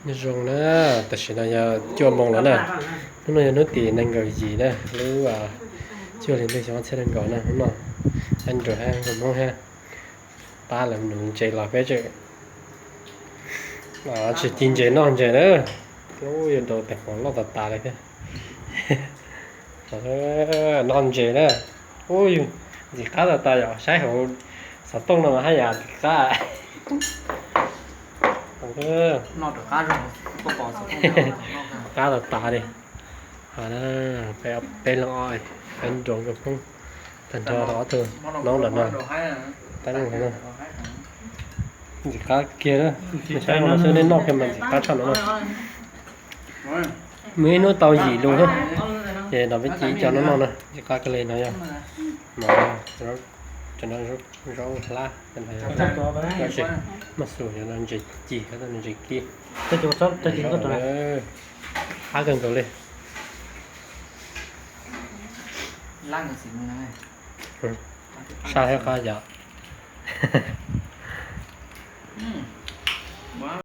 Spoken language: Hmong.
Nyob zoo na, tam sim no yog cuaj moos lawm na. Hnub no yog hnub tim nees nkaum yim na, lub cuaj hli ntuj xyoo ob txhiab nees nkaum na. Hnub no peb nrog hab nkauj Hmoob hab pab lawv nuv ntses los peb tseem tsis ci ntses noj ntses na. Ub, yuav rau tes hmoov loj tas tas li thiab. Noj ntses na. Ub, ntxim qab tas tas yom, saib hauv xov tooj no mas haj yam ntxim qab. Qab tas tas li. Peb leeg ob, peb nrog nkauj Hmoob tag nrho rau ob tug noob ntawm no, tab no. Ntxim qab kiag na, saib no xwb nej noj kiag mas ntxim qab tshaj no na. Muaj ib hnub tau yim lus thiab, ces no peb ci ib co noj noj na, ntxim qab kiag li no yog. Cov no zaub hlab, tab sis maj xus cov no ntses ci, ntses ci. Qab kawg nkaus li. Saj thiab qab yom.